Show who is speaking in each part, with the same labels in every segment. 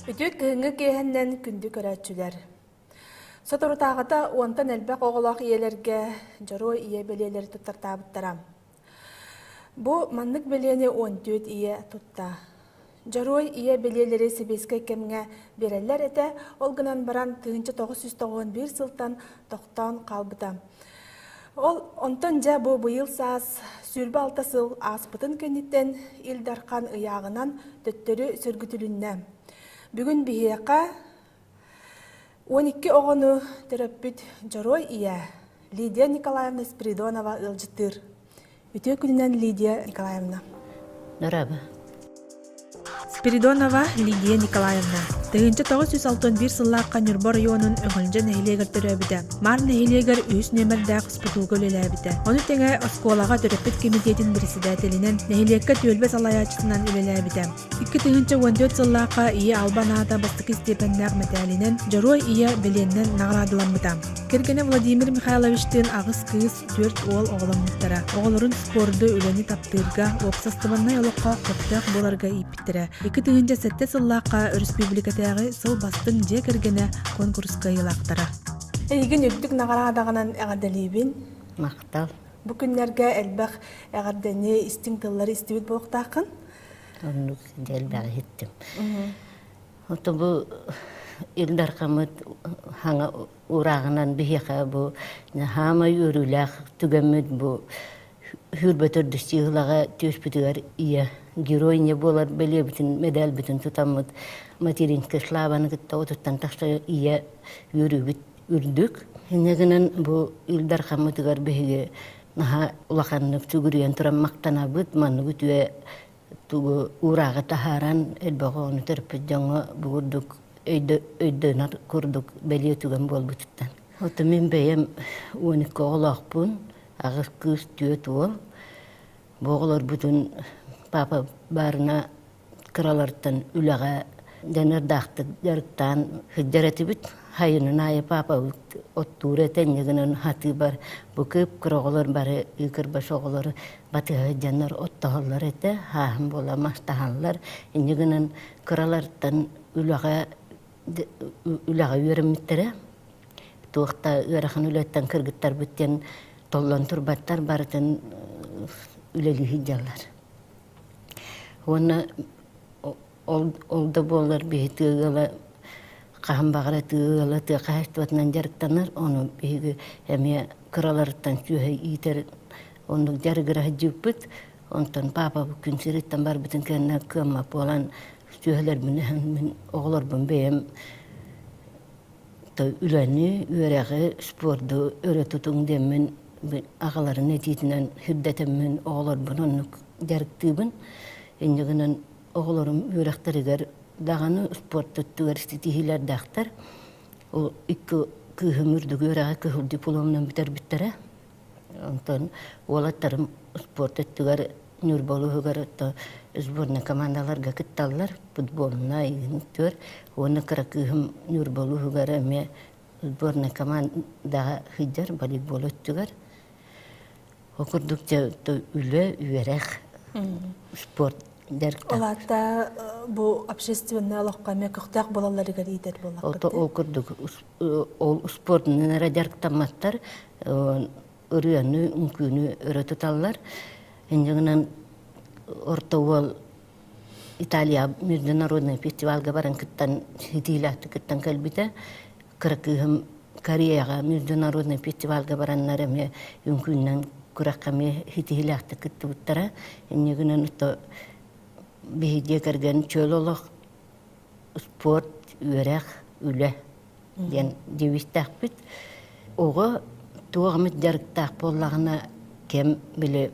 Speaker 1: Үтүө кыһыҥҥы киэһэннэн күндү көрөөччүлэр! Соторутааҕыта уонтан элбэх оҕолоох ийэлэргэ Дьоруой ийэ бэлиэлэри туттартаабыттара. Бу маннык бэлиэни 14 ийэ тутта. Дьоруой ийэ бэлиэлэри сэбиэскэй кэмҥэ биэрэллэр этэ, ол гынан баран 1991 сылтан тохтоон хаалбыта. Ол онтон дьэ бу быйыл саас 26 сыл ааспытын кэнниттэн Ил Дархан ыйааҕынан төттөрү сөргүтүлүннэ. Бүгүн биһиэхэ 12 оҕону төрөппүт Дьоруой ийэ Лидия Николаевна Спиридонова ыалдьыттыыр. Үтүө күнүнэн Лидия Николаевна.
Speaker 2: Дорообо.
Speaker 1: Спиридонова Лидия Николаевна 1961 сыллаахха Ньурба оройуонун Өҥөлдьө нэһилиэгэр төрөөбүтэ. Маар нэһилиэгэр үһүс нүөмэрдээх спутуга үлэлээбитэ. Ону тэҥэ оскуолаҕа төрөппүт кэмитиэтин председателинэн, нэһилиэккэ түөлбэ салайааччытынан үлэлээбитэ. 2014 сыллаахха Ийэ Албан аата бастакы степеннээх мэтээлинэн Дьоруой Ийэ бэлиэннэн наҕараадыламмыта. Кэргэнэ Владимир Михайловичтыын аҕыс кыыс, түөрт уол оҕоломмуттара. Оҕолорун спорду, үлэни таптыырга, уопсастыбаннай олоххо көхтөөх буоларга ииппиттэрэ. 2007 сыллаахха өрөспүүбүлүкэтээҕи сыл бастыҥ дьиэ кэргэнэ куонкуруска ыйылаахтара. Эйигин үрдүк наҕараадаҕынан эҕэрдэлиибин.
Speaker 2: Махтал.
Speaker 1: Бу күннэргэ элбэх эҕэрдэни, истиҥ тыллары истибит буолуохтааххын.
Speaker 2: Оннук элбэҕи иһиттим. Ото бу Ил Дархаммыт хаҥа уурааҕынан биһиэхэ бу хаамай үөрүүлээх түгэммит бу сүүрбэ төрдүс чыыһылаҕа түөспүтүгэр ийэ герой не буолар бэлиэбитин мэдээлбитин тутаммыт материнская славаны кытта отуттан тахса ийэ үөрүүбүт үрдүк. Инньэ гынан бу Ил Дархаммытыгар биһиги наһаа улаханнык сүгүрүйэн туран махтанабыт маннык үтүө тугу уурааҕы таһааран элбэх оҕону төрөппүт дьоҥҥо бу курдук өйдөнөр курдук бэлиэ түгэн буолбутуттан. Оттон мин бэйэм 12 оҕолоохпун, аҕыс кыыс, түөрт уол. Бу оҕолорбутун папа баарына кыралартан үлэҕэ дьаныардаахтык дьарыктаан сылдьар этибит. Сайынын аайы паапабыт оттуур этэ, инньэ гынан хатыыбар бу кып-кыра оҕолор бары ыыкырбас оҕолору батыһа сылдьаннар оттоһоллор этэ, хааһын буола мастаһаллар. Инньэ гынан кыралартан үлэҕэ үлэҕэ үөрэммиттэрэ. Туох да ыарахан үлэттэн кыргыттарбыт диэн толлон турбаттар, барытын үлэлии сылдьаллар. Уонна ол, ол да буоллар биһи тыа ыала хаһан баҕара тыа ыала тыа хаһаайыстыбатынан дьарыктанар. Ону биһиги эмиэ кыраларыттан сүөһү иитэр оннук дьарыгыра сылдьыбыппыт. Онтон папа күн сириттэн барбытын кэннэ кыаммат буолан сүөһүлэрбин эһэн мин оҕолорбун бэйэм үлэни, үөрэҕи, спорду өрө тутуҥ диэммин аҕаларын этиитинэн сирдэтэммин оҕолорбун оннук дьарыктыыбын. Инньэ гынан оҕолорум үөрэхтэригэр даҕаны спорт өттүгэр ситиһиилэрдээхтэр. Ол икки кыыһым үрдүк үөрэҕи кыһыл дипломунан бүтэрбиттэрэ. Онтон уолаттарым спорт өттүгэр Ньурба улууһугар сборнай командаларга кытталлар. Футболунай, түөр. Уонна кыра кыыһым Ньурба улууһугар эмиэ сборнай командаҕа сылдьар волейбол өттүгэр. Ол курдук дьэ үлэ, үөрэх, спорт дьарыктаах.
Speaker 1: Ол аата бу общественнай олоххо эмиэ көхтөөх буолалларыгар иитэр буоллаххыт
Speaker 2: Ол курдук ол спордунан эрэ дьарыктамматтар, ырыаны, үҥкүүнү өрө туталлар. Инньэ гынан орто уол Италия международный фестивальга баран кыттан ситиилээхтик кыттан кэлбитэ. Кыра кыыһым Кореяҕа международный фестивальга бараннар эмиэ үҥкүүннэн күрэххэ эмиэ ситиһиилээхтик кыттыбыттара. Инньэ гынан биһи дьиэ кэргэн чөл олох, спорт, үөрэх, үлэ диэн девизтээхпит. Оҕо туох эмит дьарыктаах буоллаҕына кэм били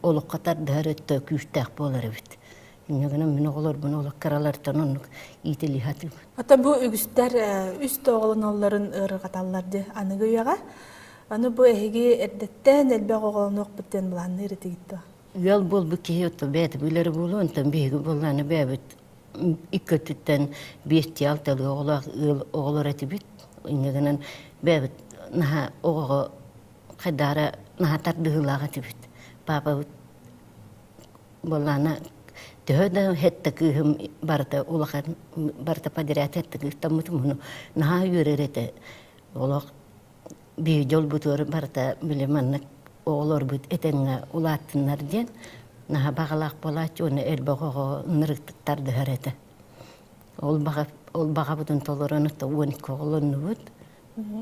Speaker 2: олоххо тардыһар өттө күүстээх буолар эбит. Инньэ гынан мин оҕолорбун олох кыралартан оннук иитилии сатыыбын.
Speaker 1: Оттон бу үгүстэр үс да оҕолоноллорун ыарырҕаталлар дии аныгы үйэҕэ. Аны бу эһиги эрдэттэн элбэх оҕолонуохпут диэн былаанныыр этигит дуо?
Speaker 2: Ыал буолбут киһи оттон бэйэтэ билэр буолуо, онтон биһиги буоллаҕына бэйэбит икки өттүттэн биэстии алталыы оҕолоох ыал оҕолор этибит. Инньэ гынан бэйэбит наһаа оҕоҕо хайдаара наһаа тардыһыылаах этибит. Паапабыт буоллаана төһө да хэтте кыыһым барыта улахан барыта подряд хэтте кыыстаммытым ону наһаа үөрэр этэ. Олох биһи дьолбутугар барыта били маннык оҕолорбут этэҥҥэ улааттыннар диэн наһаа баҕалаах буолааччы уонна элбэх оҕо ынырыктык тардыһар этэ. Ол баҕа ол баҕабытын толорон 12 оҕолоннубут.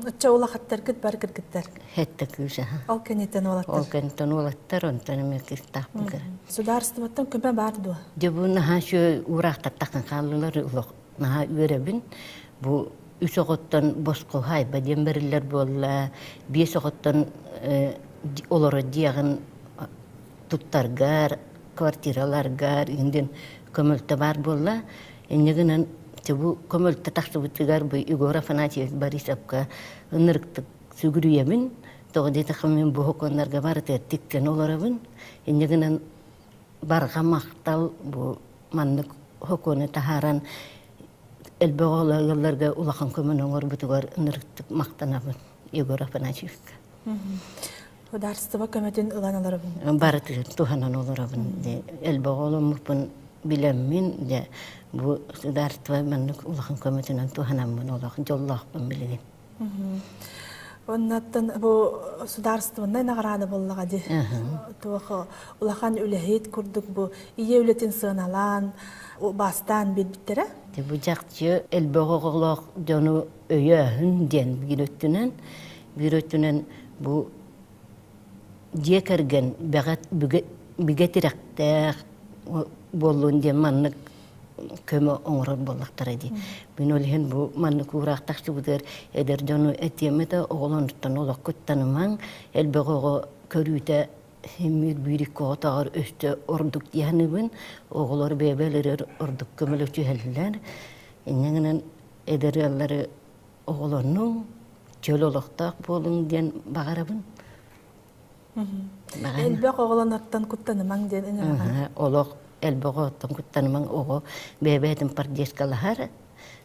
Speaker 1: Оччо улахаттаргыт бар кыргыттар.
Speaker 2: Хэтте кыыс аха.
Speaker 1: Ол кэнниттэн уолаттар.
Speaker 2: Ол кэнниттэн уолаттар, онтон эмиэ кыыстаахпын кыра.
Speaker 1: Судаарыстыбаттан көмө баар дуо?
Speaker 2: Дьэ бу наһаа үчүгэй уураахтар хааллылар олох наһаа үөрэбин. Бу үс оҕоттон босхо хаайба диэн бэриллэр буолла. Биэс оҕоттон олоро диэҕин туттаргар, квартираларгар индин көмөлтө баар буолла. Инньэ гынан бу көмөлтө тахсыбытыгар бу Егор Афанасьевич Борисовка ынырыктык сүгүрүйэбин. Тоҕо диэтэххэ мин бу хокуоннарга барытыгар тиктэн олоробун. Инньэ гынан барҕа махтал бу маннык хокуону таһааран элбэх оҕолоох ыалларга улахан көмөнү оҥорбутугар ынырыктык махтанабын Егор Афанасьевичка.
Speaker 1: Судаарыстыба көмөтүн ылан олоробун.
Speaker 2: Барытын туһанан олоробун. Элбэх оҕоломмуппун билэммин, дьэ, бу судаарыстыба маннык улахан көмөтүнэн туһанаммын олох дьоллоохпун билигин.
Speaker 1: Оннаттан бу судаарыстыбаннай наҕараада буоллаҕа дии. Туох улахан үлэһит курдук бу ийэ үлэтин сыаналаан, бастаан биэрбиттэрэ.
Speaker 2: Бу чахчы элбэх оҕолоох дьону өйөөһүн диэн биир өттүнэн, биир өттүнэн бу дьиэ кэргэн бигэ тирэхтээх буоллун диэн маннык көмө оҥорор буоллахтара дии. Мин ол иһин бу маннык уураах тахсыбытыгар эдэр дьону этиэм этэ, оҕолонуттан олох куттанымаҥ, элбэх оҕо көрүүтэ симмиир биир икки оҕотоҕор өстө ордук дии саныыбын. Оҕолор бэйэ-бэйэлэригэр ордук көмөлө түһэллэр. Инньэ гынан эдэр ыаллары оҕолонуҥ, чөл олохтоох буолуҥ диэн баҕарабын.
Speaker 1: Элбэх оҕолонортон куттанымаҥ диэн ыҥыраҕын.
Speaker 2: Олох элбэх оҕоттон куттанымаҥ оҕо бэйэ-бэйэтин поддержкалаһар,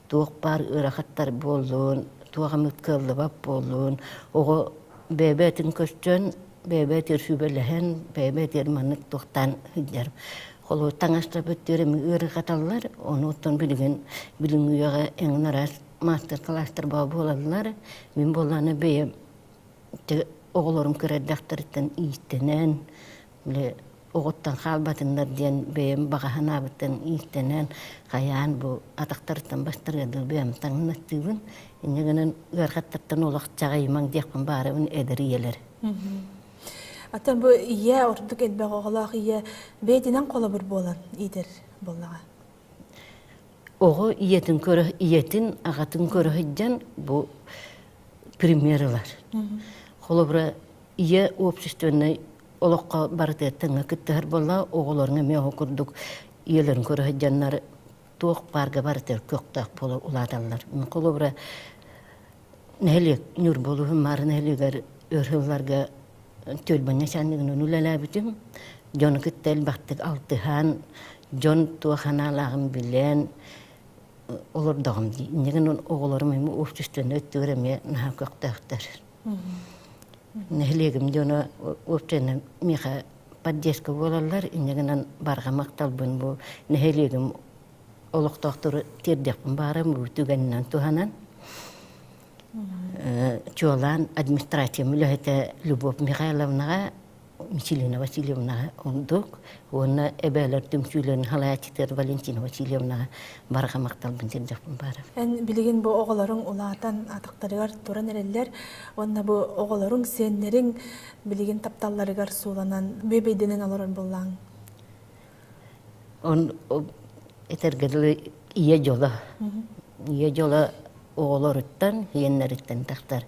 Speaker 2: туох баар ыарахаттар буоллун, туох эмит кыаллыбат буоллун, оҕо бэйэ-бэйэтин көстөн, бэйэ-бэйэтигэр сүбэлэһэн, бэйэ-бэйэтигэр маннык туохтаан сылдьар. Холобур, таҥастарбыт түөрэми ыарырҕаталлар, ону оттон билигин билиҥҥи үйэҕэ эҥин араас маастар-кылаастар баа буолаллар. Мин буоллаҕына бэйэм оҕолорум кыра эрдэхтэриттэн иистэнэн, били оҕоттон хаалбатыннар диэн бэйэм баҕа санаабыттан иистэнэн, хайаан бу атахтарыттан бастарыа дуу бэйэм таҥнаттыыбын. Инньэ гынан ыарахаттартан олох чаҕыйымаҥ диэхпин баарабын эдэр ийэлэр.
Speaker 1: Атын бу ийэ ордук элбэх оҕолоох ийэ бэйэтинэн холобур буолан иитэр буоллаҕа.
Speaker 2: Оҕо ийэтин көрө ийэтин аҕатын көрө сылдьан бу пример ылар. Холобура, ийэ общественнай олоххо барытыттан кыттыһар буолла, оҕолоруҥ эмиэ оҕо курдук ийэлэрин көрө сылдьаннар туох баарга барытыгар көхтөөх буола улааталлар. Холобура, нэһилиэк Ньурба улууһун Маары нэһилиэгэр өр сылларга түөлбэ начальнигынан үлэлээбитим. Дьону кытта элбэхтик алтыһан, дьон туох санаалааҕын билэн олордоҕум дии. Инньэ гынан оҕолорум эмиэ общественнай өттүгэр эмиэ наһаа көхтөөхтөр. Нэһилиэгим дьоно общественно миэхэ поддержка буолаллар. Инньэ гынан барҕа махталбын бу нэһилиэгим олохтоохтору тиэрдиэхпин баарым бу түгэнинэн туһанан. Чуолаан администрациям үлэһитэ Любовь Михайловнаҕа Мичилина Васильевнаҕа ордук уонна эбээлэр түмсүүлэрин салайааччытыгар Валентина Васильевнаҕа барҕа махталбын тиэрдиэхпин баарым.
Speaker 1: Эн билигин бу оҕолоруҥ улаатан атахтарыгар туран эрэллэр уонна бу оҕолоруҥ, сиэннэриҥ билигин тапталларыгар сууланан бүөбэйдэнэн олорор буоллаҕыҥ.
Speaker 2: Он этэргэ дылы ийэ дьоло. Ийэ дьоло оҕолоруттан, сиэннэриттэн тахсар.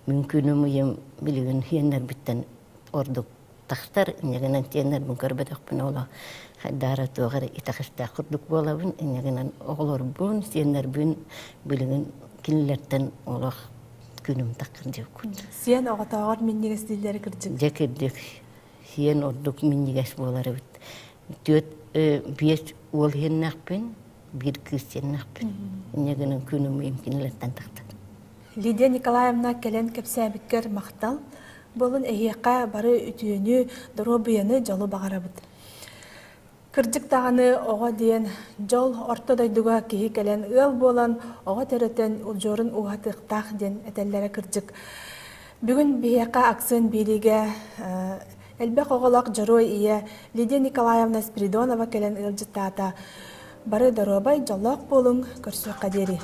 Speaker 2: Мин күнүм ыйым билигин сиэннэрбиттэн ордук тахсар. Инньэ гынан сиэннэрбин көрбөтөхпүнэ олох хайдаара туох эрэ итэҕэстээх курдук буолабын. Инньэ гынан оҕолорбун, сиэннэрбин билигин кинилэртэн олох күнүм таххар диэбиккин.
Speaker 1: Сиэн оҕотооҕор минньигэс дииллэрэ кырдьык.
Speaker 2: Дьэ кырдьык. Сиэн ордук минньигэс буолар эбит. Түөрт биэс уол иһиннэхпин, биир кыыс сиэннэхпин. Инньэ гынан күнүм ыйым кинилэртэн тахтар.
Speaker 1: Лидия Николаевна кэлэн кэпсээбиккэр махтал. Буолун эһиэхэ бары үтүөнү, доруобуйаны, дьолу баҕарабыт. Кырдьык даҕаны оҕо диэн дьол орто дойдуга киһи кэлэн ыал буолан оҕо төрөтөн удьуорун ууһатыахтаах диэн этэллэрэ кырдьык. Бүгүн биһиэхэ акцент биэриигэ элбэх оҕолоох дьоруой ийэ Лидия Николаевна Спиридонова кэлэн ыалдьыттаата. Бары доруобай, дьоллоох буолуҥ, көрсүөххэ диэри.